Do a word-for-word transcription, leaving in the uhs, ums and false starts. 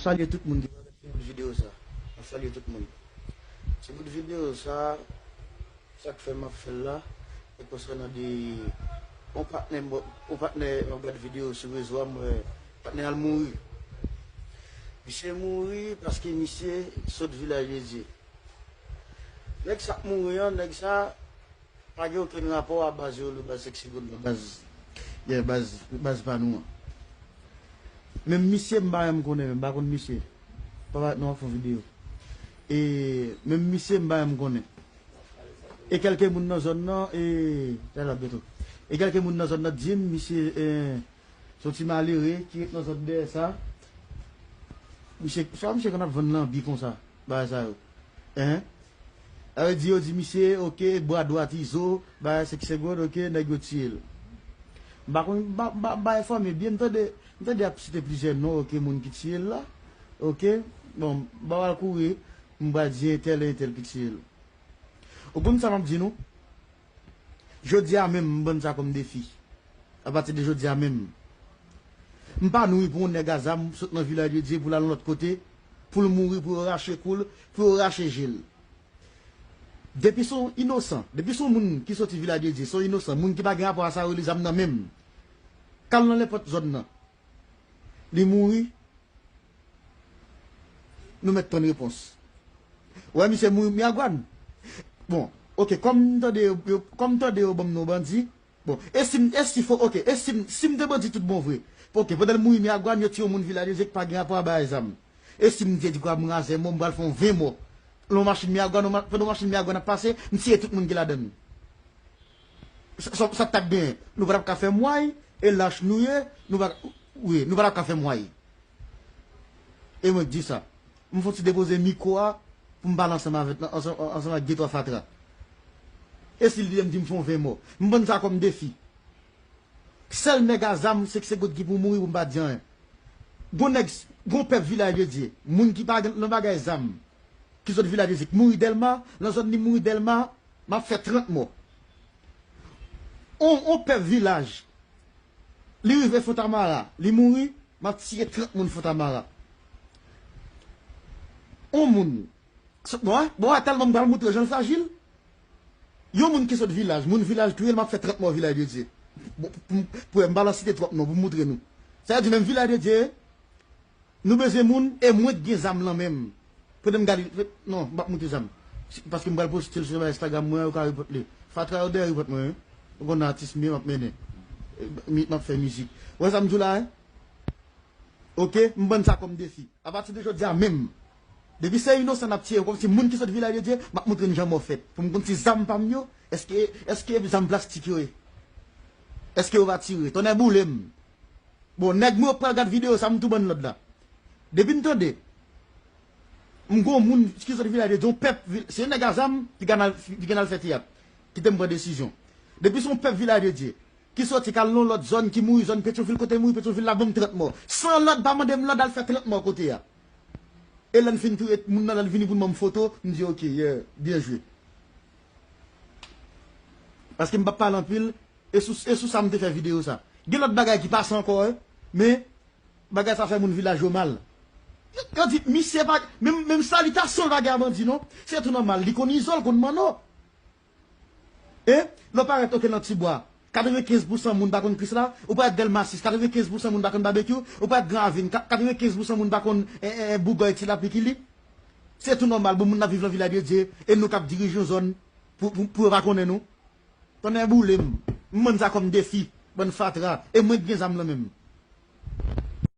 Salye tout moun ki va gade videyo sa. M ap salye tout moun. Se bout videyo sa, sa k fè m ap fè l la, se konsènan de yon patnè, yon patnè m ap gade videyo sou rezo a, m wè patnè al mouri. Misye mouri paske misye sot Vilaj de Dye. Nèg sa k mouri an, nèg sa pa gen okenn rapò a baz yo, le baz Sexy Gold, baz, yeah, baz, baz pa nou an. Menm misye m pa menm konnen, menm pa konn misye. Pa parèt non ap fè yon videyo. E menm misye m pa menm konnen. E kèlke moun nan zòn nan, e, tè la beto. E kèlke moun nan zòn nan di m, misye, e, se yon ti malere ki ret nan zòn dèyè sa. Misye, sa misye konn ap vann lanbi konsa, bagay sa yo. Hein? Sa vle di yo di misye, oke, bra dwat Izo, bagay Sexy Gold, oke, nèg yo tiye l. M pa konn, m pa, m pa, m pa enfòme byen, m tande, m tande y ap site plizyè non, oke, moun ki tiye l la. Oke, bon, m pa pral kouri, m pral di entèl e entèl ki tiye l. Ou konn sa m ap di nou? Jodi a menm, m ban n sa kòm defi. Apati de jodi a menm, m pa nouri pou yon nèg a zam sot nan Vilaj de Dye pou l al yon lòt kote, pou l mouri, pou yo rache kou l, pou yo rache je l. Depi se yon inosan, depi se yon moun ki soti Vilaj de Dye, se yon inosan, moun ki pa gen rapò a sa yo, li zam nan men m, k al nan nenpòt zòn nan, li mouri, nou mèt tann repons. Wè, misye mouri Miragwàn. Bon, oke, kòm m tande yo, yo, kòm m tande yo ban m non bandi, bon, e si m, e si fo, oke, e si m, si m te bandi tout bon vre. Oke, pandan l mouri Miragwàn, yo tiye yon moun Vilaj de Dye ki pa gen rapò a bagay zam. E si m te di kwa m razè mò, m pral fè yon ven mò. Lè yon machin Miragwàn, yon ma-, pandan yon machin Miragwàn ap pase, m tiye tout moun ki ladan l. Sa, sa, sa t ap genyen? Nou pa t ap ka fè mway, e lach nou ye, nou pa, wi, nou pa t ap ka fè mway. E mwen k di sa. M fon ti depoze mikwo a pou m pale ansanm avèk, ansanm, ansanm ak de twa fatra. E si l di m di m fon ven mò? M ban n sa kòm defi. Sèl nèg a zam, se, se Sexy Gold ki pou mouri pou m pa di anyen. Gon nèg, gon pèp Vilaj de Dye, moun ki pa gen nan bagay zam, ki sot Vilaj de Dye, ki mouri Dèlma, nan zòn li mouri Dèlma, m ap fè trant mò. On, on pèp Vilaj, li rive Fontamara, li mouri, m ap tiye trant moun Fontamara. On moun, bon, bon, tèlman m pral moutre jan l frajil. Yon moun ki sot Vilaj, moun Vilaj touye l, m ap fè trant mò Vilaj de Dye. Bon, pou, pou, pou m pa lan site twòp non, pou m moutre nou. Sa vle di menm Vilaj de Dye, nou bezwen moun, e mwen k gen zam lan men m. Pandan m gade, non, m p ap moutre zam. Si, paske m pral poste l sou Instagram mwen, yo ka repòt li. Fatra yo dèyè repòt mwen, wi. Ou konn atis m ye, m ap mennen. E, mi, m ap fè mizik. Ou wè sa m di w la, wi? Oke, m ban n sa kòm defi. Apati de jodi a menm, depi se inosan n ap tiye, kòmsi moun ki sot Vilaj de Dye, m ap moutre n jan mò fèt. Pou m konn si zam pa m yo, èske, èske zam plastik yo ye? Èske yo va tire? Tonnè boule m. Bon, nèg mwen yo pral gad videyo sa, m tou ban n lòd la. Depi n tande, m gon moun ki sot Vilaj de Dye, yon pèp, vil-, se yon nèg a zam ki gen al, ki gen al fè teyat. Kite m pran desizyon. Depi se yon pèp Vilaj de Dye ki soti, k al nan yon lòt zòn, ki mouri zòn Petyonvil, kote mouri Petyonvil la, ban m trant mò. San lòd, pa mande m lòd, al fè trant mò kote a. E lè n fin touye moun nan, lè n vini pou n ban m foto, m di, oke, yeah, byen jwe. Paske m p ap pale anpil, e sou, e sou sa m te fè videyo sa. Gen lòt bagay ki pase ankò, wi, men bagay sa fè moun Vilaj yo mal. Yo, yo di, misye pa, menm, menm salitasyon l pa gen a bandi, non. Se tou nòmal, li konn Izo, l konn Manno. E, lè w parèt, oke, nan Tibwa, katrevenkenz pousan moun pa konn Krisla, ou parèt Dèlma sis, katrevenkenz pousan moun pa konn Babekyou, ou parèt Gran Ravin, ka-, katrevenkenz pousan moun pa konn, e, e, e, Bougòy, Ti Lapli, Kili. Se tou nòmal, bon, moun nan viv nan Vilaj de Dye, e nou k ap dirije yon zòn, pou, pou, pou yo pa konnen nou. Tonnè boule m, m ban n sa kòm defi, bann fatra, e mwen k gen zam lan men m.